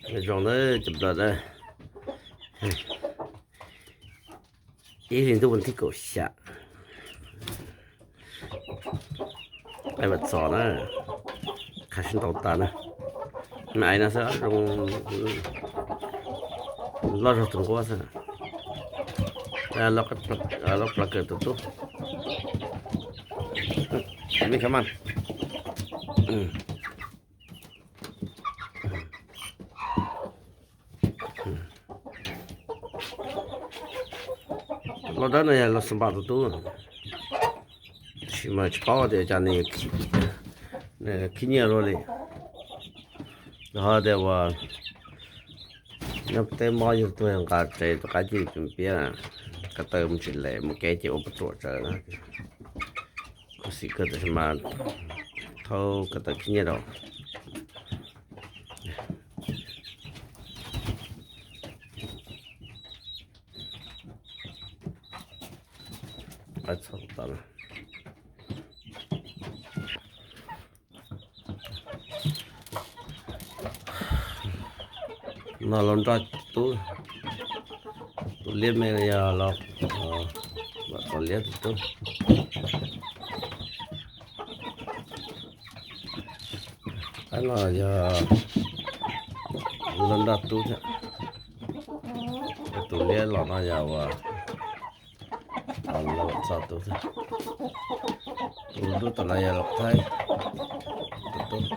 Zoo na cov nplog na, ib hlis ntuj vas thib kaum xya. Qaib vam txos na, khav sib ntaus tas na. Me aiv no xwb zoo, loj zog tus nquab xwb. Loj plab kawg tus tub. Me khav mas. Loj dawb no yog loj xab npam tus tub, tab sis mas tsis paub tias cas nws khib nyiab luaj li. Ho tias uas nyob teb mob yug tuag nqa tsev rov qab cia li piam piab, ko taw mus tsis lem mus kev ces ua poj ruam tsawv na. Khuv xim kawg tab sis mas thaub ko taw khib nyiab rau. No los nrog tub, tus liab me no yog los, los txom liab tus tub. Ab no yog los nrog tub thiab. Tus liab los no yog uas los txog tub thiab. Tus dub tom no yog los thaib tus tub.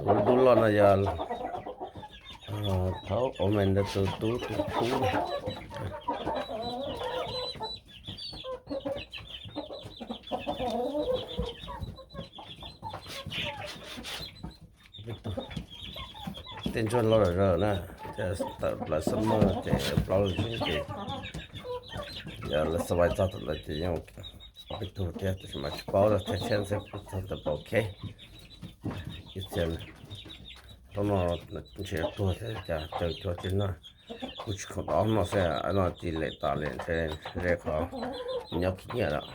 Tus dub loj no yog thaub ua me ntawd tus tub tus khub. Tej ntsuag loj zom zaws na, tawm plaws xab maj ces plaub lub xwb ces yog lawv xab vais txog tom ntawd ces yeej peb tug thiab tab sis mas tsis paub, thaj tshiab xwb txog ntawd pom kheb. Ib txhia thaum no ntshe tuag thiab cas caws cuag tsis noj, kuj tsis khoom dob no xwb no cia lem tas li ntshe ze qhov nyob khib nyiab lawm.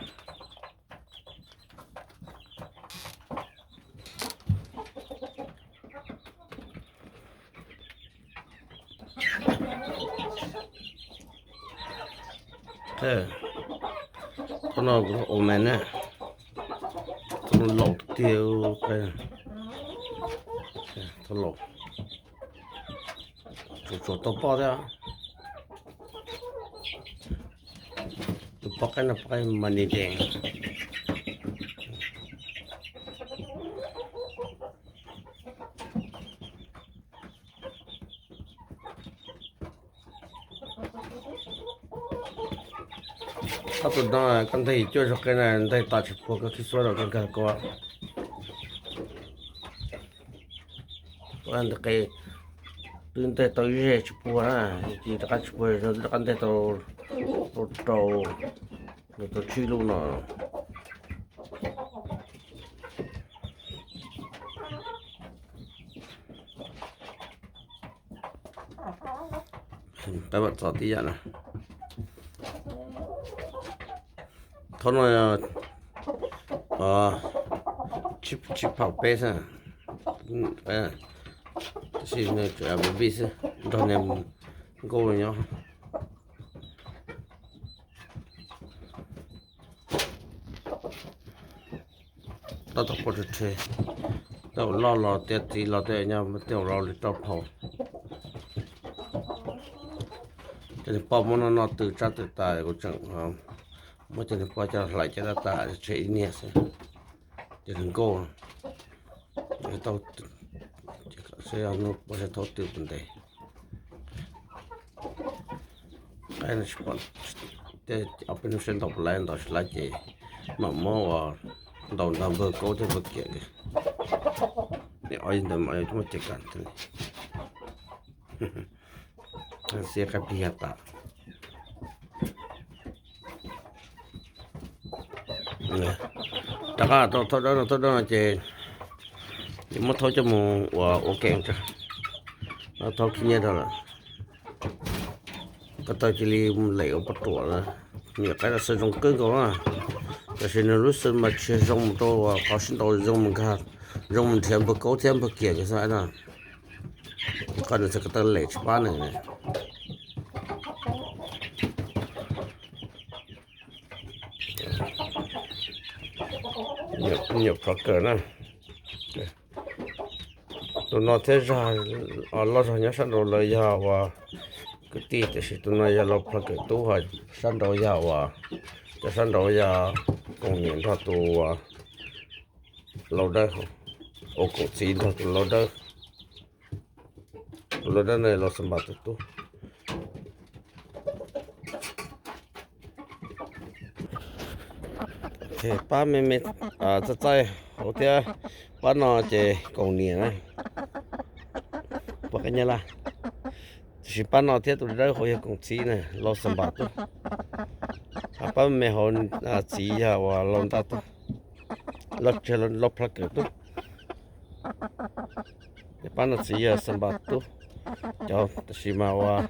Thaum no kuv ua me ne, thaum no laus tiag, thaum laus tsuas tsuas tau poj thiab. Tus poj qaib no poj qaib mas ni dees. Ob tug no koj nteg cuaj zaug qe na, nteg tas tsis puag koj khib xuab rau koj nkag kua. Ua ntawd qe twb nteg tau ib zeg tsis puag na, ces rov qab tsis puag, rov qab nteg tau rau, tau tsib lub no. Peb mam txog tib yam na. Thaum no tsib phaum peb xwb, tab sis nws tseem yog baby xwb, nrog niag nkauj nyob. Tab tom quaj rhe rhe, tej zaum loj los tiav txiv los tej zaum nyob tej zaum los li rau phau. Cov niag poj muab noj noj tw tsab tw tas kuv tseem muab cov niag poj coj hlais coj tab tas tseg ib niag xwb. Cov niag nkauj, tau, seb hnub poj seb thaub twg puas ntev. Qaib no tsis pom, tej ob peb hnub seb ntaus puas laib, ntaus tsis laib ces mam muab ua ntaus nrog npawg Kaub thiab npawg Kiam li. Ob yig ntawd mam li muab cev kam li. Xiab qaib plig yag tas. Rov qab tau thaub dawb no, thaub dawb no ces, ces muab thaub coj mus ua ua keem tso. Thaub khib nyiab rau lawm. Ko taw cia li lem ua poj ruam na. Nyuam qaib no xwb zoo kawg nkaus na, tab sis nws lub xwb mas tsis zoo mus rau qhov sib nraus zoo mus nkag, zoo mus nrhiav npawg kaub thiab npawg kiag kiag xwb na. Koj nws txawm ko taw lem tsis pab nws. Nyuam plhov kawm na. Tus no thiab zag, loj zog nyob sab nraud lawv yog uas kwv tij, tiam sis tus no yog Lau Plhov Kawm Tub, ho sab nraud yog uas, cov sab nraud yog Koom Niam nrog tus uas Lau Dawb, uas Koom Txiv nrog tus Lau Dawb. Tus Lau Dawb no Lau Xas Npas tus tub. Pab me me txaij txaij hauv thiab, pab no ces Koom Niam na, pab qab nyab laj, tiam sis pab no thiab tus dawb hauv yog Koom Txiv na, Lau Xas Npas tub. Pab me me hauv txiv yog uas Lau Ntaj tub, Lau Plhov Kawm tub. Pab no txiv yog Xas Npas tub. Cov tab sis mas uas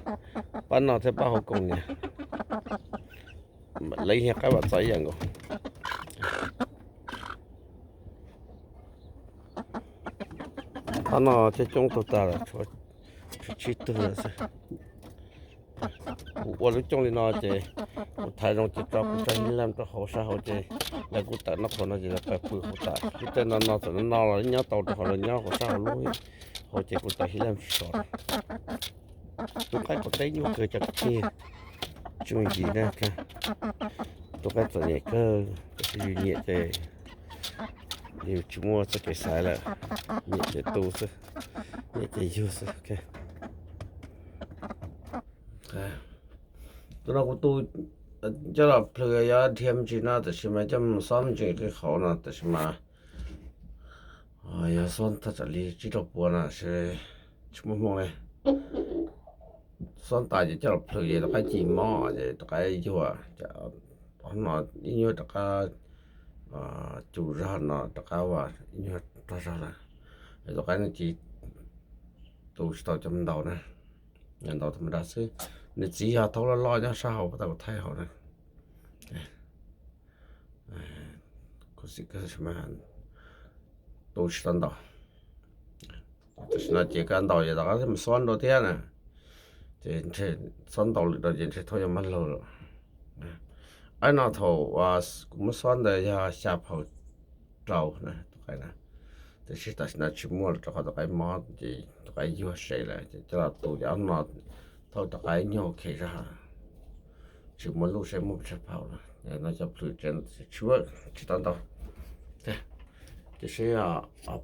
pab no thiab pab hauv Koom Niam, lawv yog qaib vam txawv ib yam nkaus. Pab no coob coob tug tas lawm, tshuav tsib tug lawm xwb. Kuv ua lub cooj li no ces kuv thaiv zoo ces tso kuv tso hib laj rau hauv sab hauv ces lawv kuj tawm noj qhauv no ces lawv pw hauv tas. Lub caij no no txawm no no los nyob tau rau qhov lawv nyob hauv sab hauv lub hauv ces kuv tawm hib laj tsis so. Tus qaib qaum teb nyuaj kawg cov kwv tij, tsis mus ntsis na. Tus qaib txom nyem kawg, tab sis yus nyiam ces yus tsis muaj txoj kev xaiv lawm, nyiam ces tu xwb, nyiam ces yug xwb. Tus no kuv tu coj los plhws yuav dhia me ntsis no, tab sis mas coj mus xob me ntsis qhov no, tab sis mas yog xob thaj tsam li tsib rau puas no tsis muaj hmoo li. Xob tas ces coj los plhws ces rov qab ci mob ces rov qab yuag, no ib nyuag rov qab cus zog no rov qab ua ib nyuag rog zog lawm. Rov qab no ces tu tsis tau cov ntaus na, ntaus tham ma da xwb. Nws txiv yog thaub loj loj nyob sab hauv, pas tau kuv thaij hauv na. Kuv xim kawg mas tu tsis tau ntaus. Tam sim no ces koj ntaus ces tom qab thiaj mus xob dua thiab na, ces ntshe xob ntaus lwm rau ces ntshe thaub yuav mab laug lawm. Aib no thaum kuv muab xob ntawd yog xya phaum rau na tus qaib na, tiam sis tam sim no tsis muaj lawm rau qhov tus qaib mob ces tus qaib yuag se lawm ces coj los tu ces ob no thaub tus qaib nyuag khe zog, tsis muaj lub seb muaj pes tsawg phaum lawm. No cov plhws tsev tsis tsis tau ntaus. Ces seb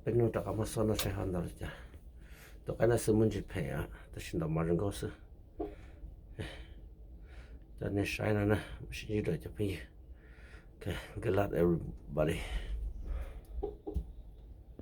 peb hnub rov qab muab xob no seb ho ntaus li cas. Tus qaib no xwb muaj ntsis phem, tab sis ntaus mov zoo nkauj xwb. Coj nej saib no na, sib ntsib dua cov phooj ywg. Good luck everybody.